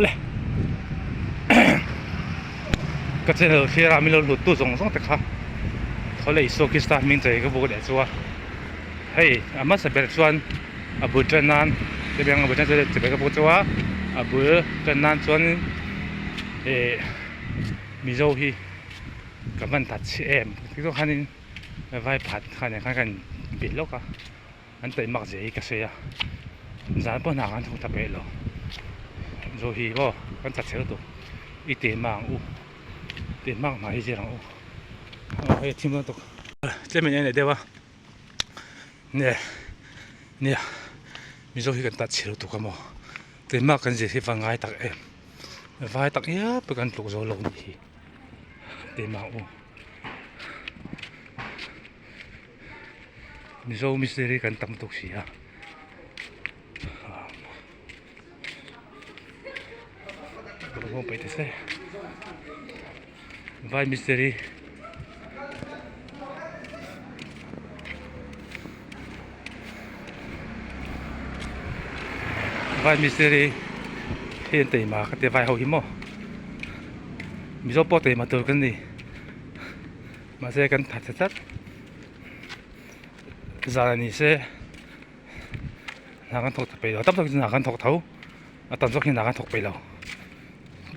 Awle ka channel thlir a min lo hlut tu zawng zawng te kha thaw leh Isua Krista hming chei ka buk leh chu a hei a hmasa ber chuan a bul tan nan a bul tan nan ka buk chu a a bul tan nan chuan ih Mizo hi ka hman that chhe em ti zawk khanin vai phat khan khan ka inbih lawk a. An taih mak zia hi ka sawi a, zan pawh hna kan thawk ta peh lo. Zo hi maw kan chat chhe lutuk, i teh hma ang u, teh hma ang hna hi zir ang u. Aw hei a thim dawn tuk. Tlem in en leh deuh a, nge nia Mizo hi kan tat chhe lutuk a maw, teh hma kan zir hi va ngai tak em, vai tak iap kan tluk zo lo nih hi, teh hma ang u. Mizo mistiri kan tam tuk si a vai mistiri vai mistiri hi an teima ka tia vai ho hi maw Mizo pawh teima tur kan ni. Mahse kan tha tha tlat zan a ni se hna kan thawk peih lo tam tak chu hna kan thawk tho a tam zawk hi hna kan thawk peih lo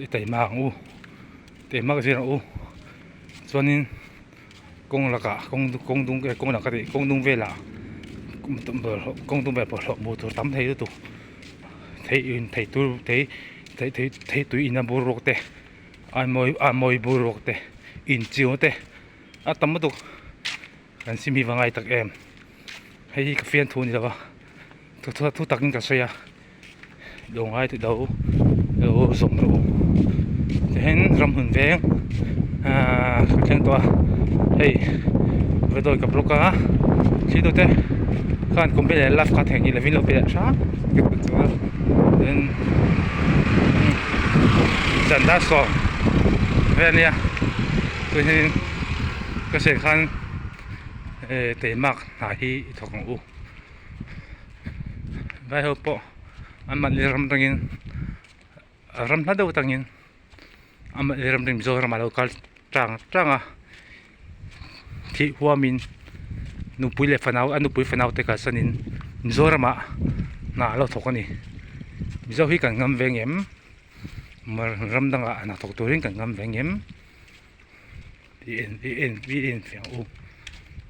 i taima ang u taima ka zir ang u chuanin kawng lakah kawng kawng dung kawng laka tih kawng dung velah kawng dung velah bawlhhlawh hmuh tur tam thei lutuk thei in thei tur thei thei thei thei tui in a bur rawk te. A mawi a mawi bur bawk te inchiu te a tam lutuk kan sim hi va ngai tak em hei hi ka fian thu a ni lo va thu thu takin ka sawi a lo ngai tih lo lo zawm rawh u tihian ramhun veng ahh ka thleng tawh a hei vedawi ka block a thli deuh te khan comment leh love kha theihnghilh lovin lo pe leh hram tin. Zan dar sawm vel ania tun hian ka hriat khan eh teimak hna hi i thawk ang u vai ho pawh an mahni ram atangin ram hla deuh atangin an mahni ram atangin Mizoram ah lo kal tang tang a thih huamin nupui leh fanau a nupui fanau te kalsanin Mizoram ah hna a lo thawk a ni Mizo hi kan ngam ve ngem ram dangah hna thawk turin kan ngam ve ngem tih en i en i en fiah ang u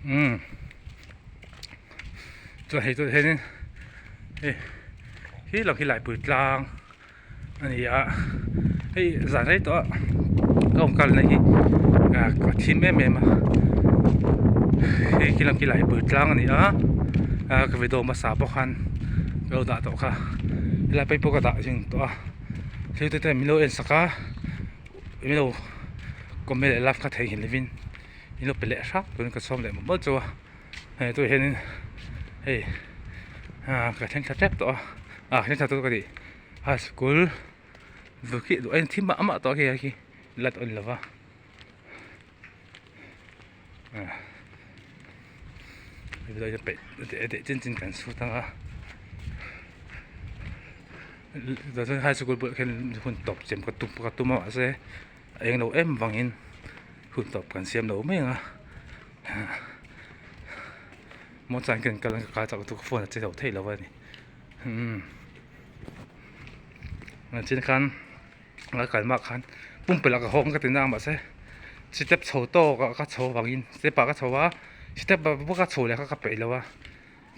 umm chuan hei chu hianin hei hi lo hi laipui tlang. A ni a hei zan rei tawh a ka awm kalna hi ah a thim em em a hei khi lam khi lai pui tlang a ni a ah ka video hmasa pawh khan ka lo dah tawh kha helai phei pawh ka dah zing tawh a thil te te min lo en sak a min lo comment leh love kha theihnghilh lovin min lo pe leh hrap turin ka sawm leh mawlh mawlh chu a hei tûrah hianin hei ah ka thleng thla tep tawh a ah thleng thla tawh ka tih. A school zu khi duh ain thim mah mah tawh khi khi lat awn lova peih chin chin kan sut anga chuan high school bulah khian hun tawp chem ka tum ka tum a mahse a eng lo em vangin hun tawp kan siam lo mai ang a muangchang hian kan kal ang ka kal chak lutuk a phone a che lo thei lo a ni. Umm chin khan a kal hma khan pumpelh ah ka hawng ka ti na mahse step chho tawk ah ka chho vangin step ah ka chho a step ah bawk a chho leh kha ka peih lo a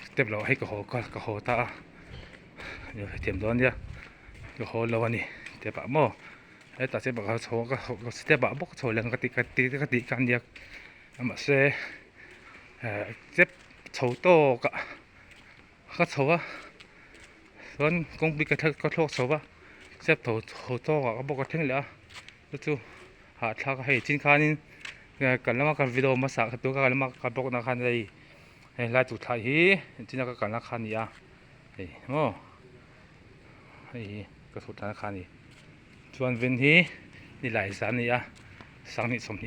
step loh ah hei ka haw ka ka haw ta a hetiang dawn nia ka haw lo a ni step ah maw hetah step ah ka chho a step ah bawk ka chho leh ang ka ti ka ti ka tih kha ania mahse step chho tawk ah. Ka chho a chuan kawngpui ka ka thlawk chho va step tho chho tawk ah bawk a thleng leh a chu chu hahthlak a hei chin khanin kan lama kan video hmasa kha tu ka lama ka bawk na khan hei hei lai chu thlai hi china ka kalna kha a ni a hei maw hei hi ka chhut thlana kha a ni chuan vin hi nilai zan a ni a sanghnih 25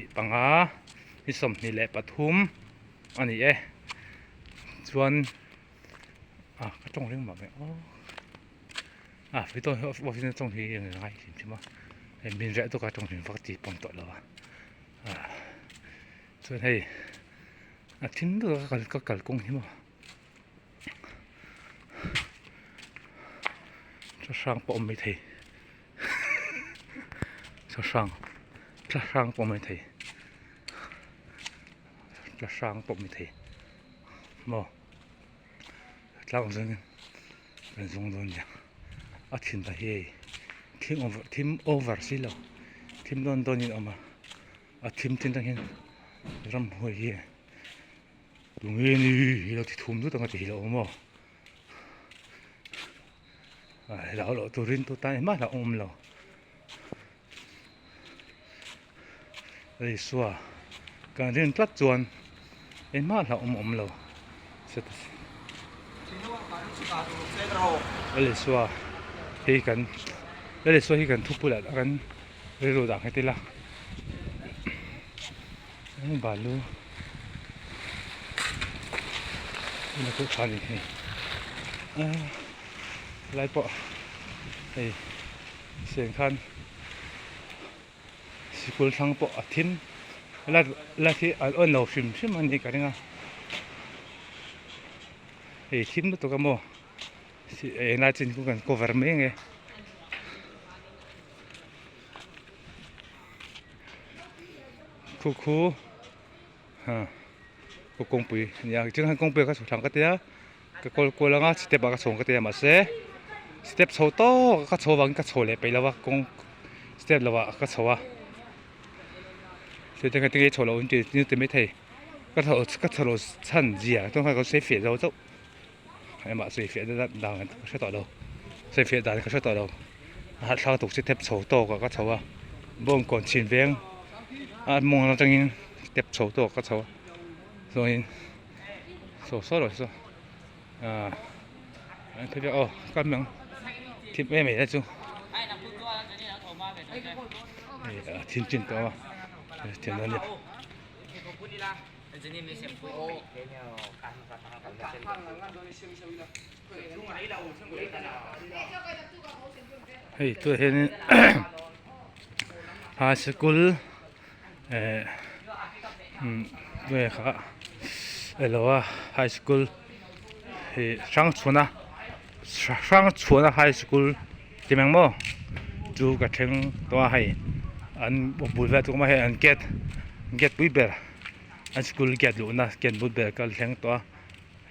ni 23 a ni e chuan ah ka tawng reng mah mai aw. A video hi off in tawng hi a ngai hrim hrim a hei min reh tawk a tawng hrim vak tih pawm tawh lo a ah chuan hei a thim deuh a ka kalkawng hi maw thlahrang pawh a awm maithei thlahrang thlahrang pawh a awm maithei thlahrang pawh a awm maithei maw tlang awm zawngin kan zawng dawn nia a thin ta hi hei thim over thim over si lo thim dawn dawnin a awm a a thim chin atang hian ramhuai hi tunge ni hi lo ti thum dut ang a ti hi lo awm aw hlau loh turin tu tan engmah lah a awm lo Isua kan rin tlat chuan engmah lah awm awm lo Isua hi kan Isua hi kan thupui ah kan rilru dah nghet ila balu lai pawh hei. Sian khan sikul thlang pawh a thim light light hi an on lo hrim hrim a nih ka ring a hei thim lutuk a maw englai chin chu kan cover mai ange khu khu ha kawngpui a ni a tichuan kawngpui ah khan chhuk thlang ka tia. Ka kawl kual anga step ah ka chhawng ka ti a mahse step chho tawk a ka chho vangin ka chho leh peih lo a kawng step lo ah ka chho a chuti kha tinge chho loh an ti ti maithei ka chho ka chho loh chhan zia chuan kha ka sawi fiah zo chauh engmah sawi fiah dan dan ka hre tawh lo sawi fiah dan ka hre tawh lo a hahthlak tuk step chho tawk ah ka chho a bawngkawn chhin veng a mawng atangin step chho tawk ka chho a chuanin. Saw saw lo saw ah an phei aw ka mang thim em em chu hei a thim chin tawh a thiam dawn nia. Hei tunah hianin a sikul eh nge kha elo a high school ih hrangchhuana hrangchhuana high school ti mai ang maw chu ka thleng tawh a hei an bul vel chu awm a hei an gate gate pui ber an school gate luhna gate bul ber ka thleng tawh a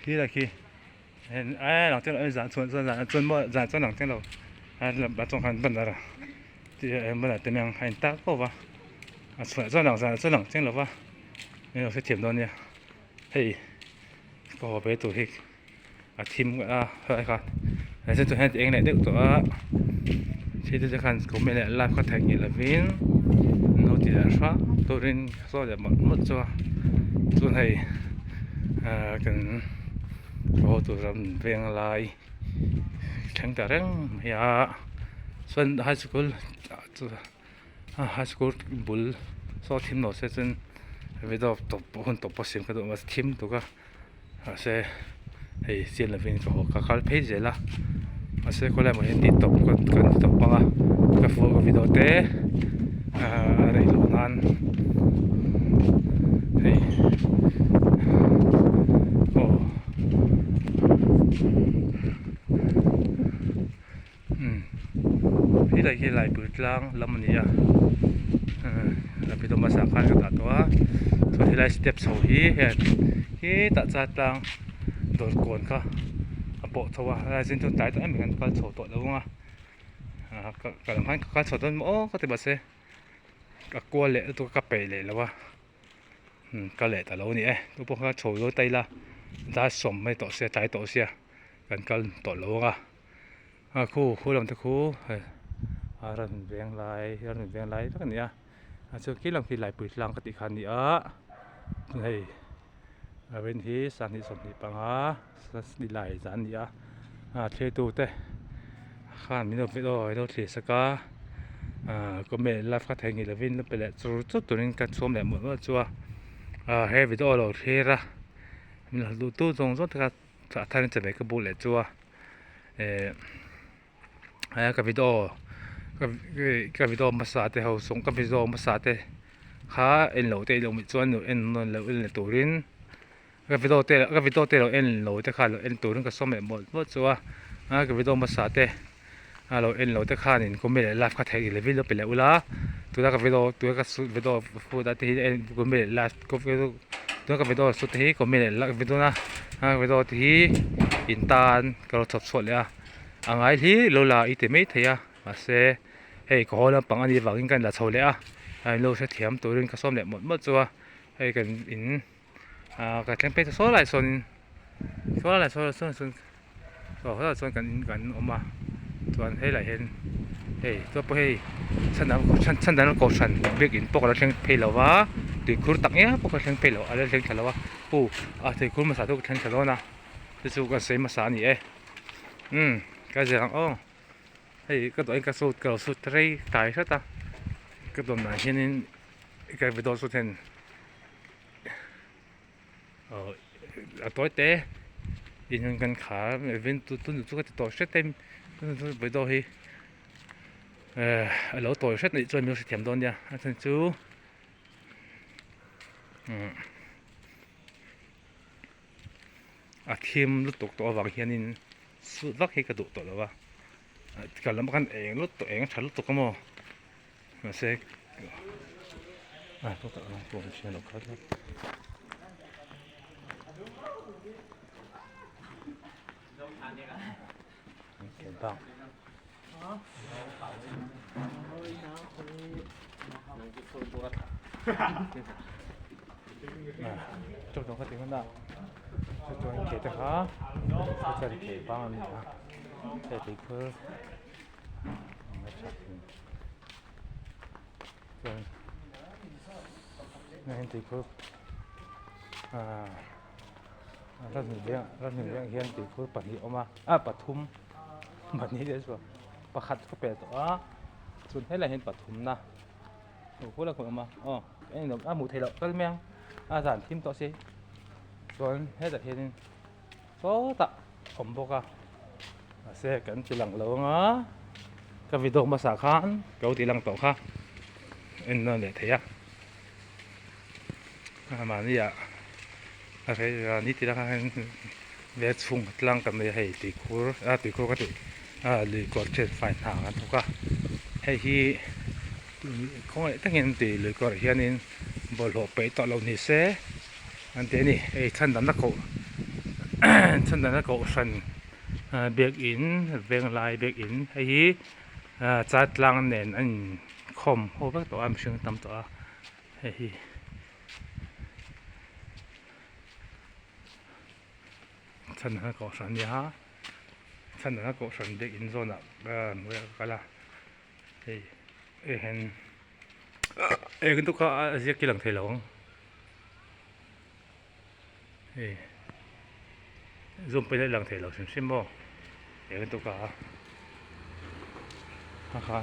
khi lai khi eh lang chiang lo zan chuan zan chuan maw zan chuan lang chiang lo a chuan khan banner banner te mai ang a in tar fo va a chhuah chuan lang zan chuan lang chiang lo va eng emaw hrethiam dawn nia hei ka haw ve tur hi a thim a helai khan chuan tah hian ti eng leh deuh tawh a thil te khan comment leh like kha theihnghilh lovin an lo ti leh hram turin ka sawi leh mawlh mawlh chu a chuan hei ahh kan haw tur ram veng lai thleng ta reng mai a chuan high school high school bul saw thim lo se chuan video tawp hun tawp pawh siam ka duh a thim tuk a mahse hei chian lovin ka haw ka kal phei zel a mahse khawlai ah hian tih tawp kan ti tawp ang a ka phone ka video te ahh a rei loh nan hei aw umm helai hi laipui tlang lam a ni a ahh a video hmasa khan ka dah tawh a chuan helai step chho hi heng hetah chuan tlang dawr kawn kha a pawh chho a helai zin chu tlai tawh em em kan kal chho tawh lo ang a ahh ka lam khan ka kal chho dawn maw aw ka ti mahse ka kual leh lutuk a ka peih leh lo a. Ka leh ta lo a ni e tupawh kha chho dawn ta ila dar sawm mai tawh sia tlai tawh sia kan kal tawh lo ang a a khu khu lam te khu hei a rawn veng lai a rawn veng lai vek a ni a a chuan khi lam khi laipui tlang ka tih kha a ni a hei a rin hi 25 nilai zan a ni a a thlir tute khan min lo min lo thlir sak a ahh comment live kha theihnghilh lovin la pe leh chur chur turin ka chhuam leh mawlh mawlh chu a ahh he video a lo thlir a min lo duh tu zawng zawng te kha a thar in chawhmeh ka buk leh chu a eh. He ka video ka video hmasa te ho sawng ka video hmasa te kha en loh te ilo mih chuan lo en nawn loh en leh turin ka video te ka video te lo en lo te kha lo en turin ka sawm leh mawlh mawlh chu a ka video hmasa te a lo en lo te khanin comment leh like kha theih leh viau pe leh ula tuna ka video tuna ka video shoot a te hi en comment leh like tuna ka video shoot te hi comment leh like video na video te hi in tan ka lo chhawp chhuah leh a a ngai hlir ilo la i ti mai thei a mahse hei ka haw lampang anih vangin ka inla chho leh a a inlo hrethiam turin ka sawm leh mawlh mawlh chu a hei kan in ah ka thleng phei ta saw lai sawnin saw lai saw sawn sawn aw helaiah chuan kan in kan awm a chuan helaiah hian hei chuan pawh hei chhandam kohhran biakin pawh ka la thleng phei lo va tuikhur tak ngial pawh ka thleng phei lo a la thleng thla lo a aw a tuikhur hmasa chu ka thleng thla dawn a chu chu ka sawi hmasa a ni e umm ka zir ang aw hei ka duh aiin ka sut ka lo sut rei tlai hret a ka dawn ah hianin ka video sut hian. Aw a tawi te in han kan khar event tu tu chu ka ti tawh hret em video hi eh a lo tawi hret anih chuan min lo hrethiam dawn nia a chhan chu umm a thim lutuk tawh avang hianin suit vak hi ka duh tawh lo a kal lamah khan eng lutuk eng a tha lutuk a maw. Mahse a chutah rawng pawh an hria loh kha tlat. Chuan ke te kha chuan ke bang a ni a hei tuikhur. Chuan heng tuikhur ahh ramhnuai veng ramhnuai vengah hian tuikhur pahnih a awm a ah pathum pahnih te chu pakhat ka pel tawh a chuan helaiah hian pathum na tuikhur a awm a aw a hmuh theih loh kal mai ang a zan thim tawh si chuan hetah hianin. Sawtah awm bawk a mahse kan ti lang lo anga ka video hmasa khan ka lo ti lang tawh kha en nawn leh thei a mahni ah a rei ni ti lang khan ve chhung tlang kan nei a hei tuikhur a tuikhur ka tih a lui kawr then fai hna kan thawk a hei hi khawngaih takin tui lui kawr ah hianin bawlhhlawh peih tawh lo ni se. An ti a ni hei chhandamna koh chhandamna kohhran biakin venglai biakin hei hi chatlang nen a inkhawm ho vek tawh a mihring tam tawh a hei hi. Chhandamna kohhran a ni a chhandamna kohhran biakin zawnah ka kal a hei hei hian eng te kha a ziak hi lang thei lo ang. Hei zoom pawhin a lang thei lo hrim hrim maw eng lutuk a a kha.